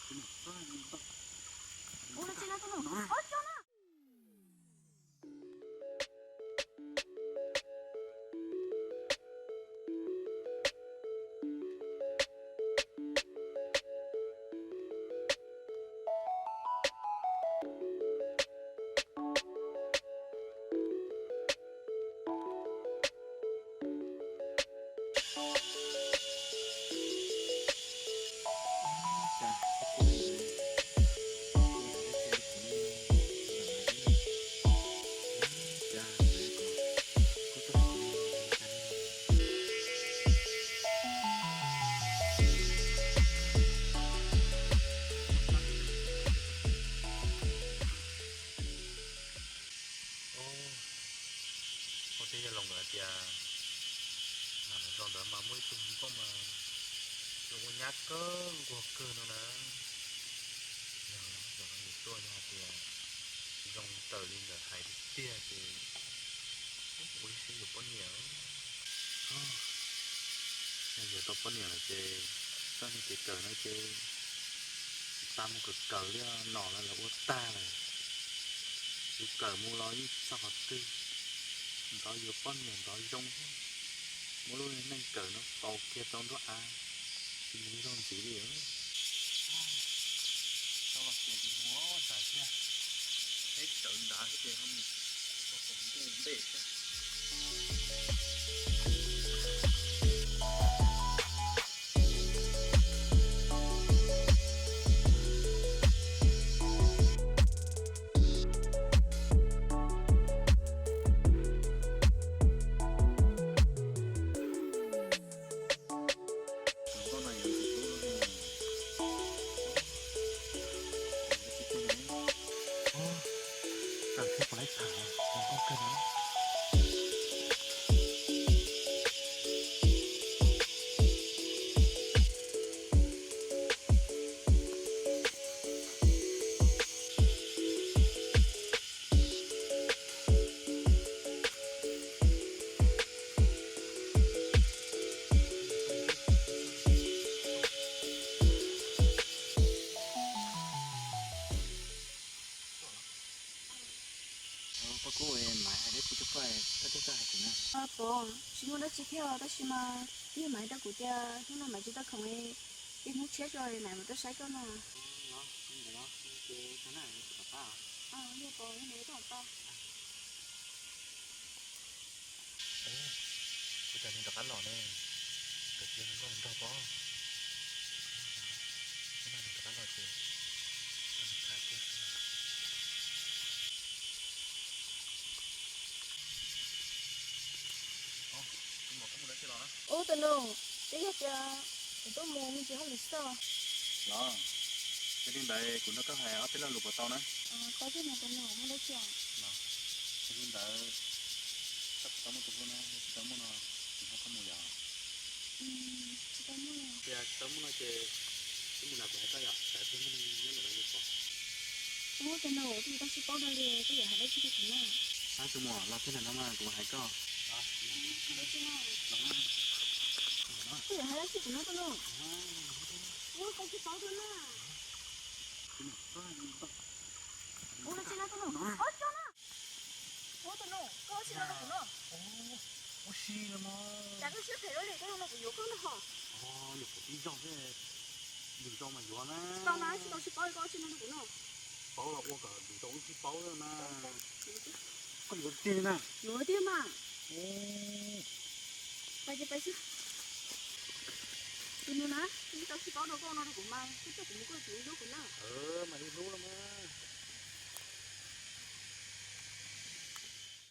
Ua tsi no tus nus, ua tsi no. Ua teb yog los nkawd hais tias, mas lawv zos ntawd mas muaj ib tug hluas nkauj mas zoo ua nyab kawg nquag kawg no na. Yog zaum no yus tuaj yog hais tias zoo raws li nkawd hais tiag tiag ces ua ib siab yuav poj niam. Yog yuav tau poj niam lawm ces txoj niag kev kawm no ces tsis tas mus kawm kawm li, nom lawv ua tag lawm. Yus kawm mus los yeej tsis txog qhov twg, nrov yuav poj niam nrov zoo, muab lub neej kawm no faus kiag tau nruab av, tsis mus zog ntxiv li. Tau los ces mus nrad thiab, peb sawv nrad xwb ces ho mus txog tom nkuj ntej thiab. Koj kuj, Maiv hais dab tsi rau koj, koj thiaj txawj hais kuv na? Pog, tsis muaj dab tsi thiab tab sis mas yog Maiv rau kuv tias hnub no Maiv tsis tau khoom, ces hnub tshiab tso Maiv mam tuaj saib koj no. Los li ntawd los ces tag na, kuv rov qab. Yog pog, yog li koj mam pab. Ua cas nws rov qab los ne? Nkawd tsis yog hluas nkauj hluas nraug pob? Hnub no nws rov qab los ces koj mus tham thiab. Ub, tus nus, twb yog tias kuv tuaj mus me ntsis hauj lwm xwb. Los, yog li ntawd kuv nrog koj hais ob peb lo lus puas tau na? Tau thiab mas tus nus, muaj dab tsi? Los, yog li ntawd koj puas tau muaj tus hlub na? Yog tsis tau muaj no kuv nrog koj mus yom? Tsis tau muaj. Tias tsis tau muaj no ces wb mus nram kuv hais koj yom, tsam ib pliag muaj neeg nyob ntawm no yuav pom. Ub, tus nus, twb tsis tau sib paub rau li, koj yuav hais dab tsi rau kuv na? Ab, tus muam, los txog ntawm no mas kuv hais koj. Hais dab tsi na? Koj yuav hais dab tsi kuv no tus nus? Ub, tsis tau sib paub rau na. Ub, dab tsi no tus nus? Ub, tso na. Ub, tus nus, koj ua tsi no rau kuv no? Ua si los mas. Cas koj siab phem luaj li, koj no kuv yuav koj no hos. Nyuam qhuav tib zaug xwb, lwm zaus mas yuav na. Tsis tau na, tsis tau sib paub li, koj ua tsi no rau kuv no? Paub los ua kom lwm zaus wb sib paub na. Koj yuav tiag na? Yuav tiag mas. Pais ces pais xwb. Tus nus na, tsis tau sib paub rau koj no rau kuv mas, koj coj kuv mus koj tsis hlub kuv na.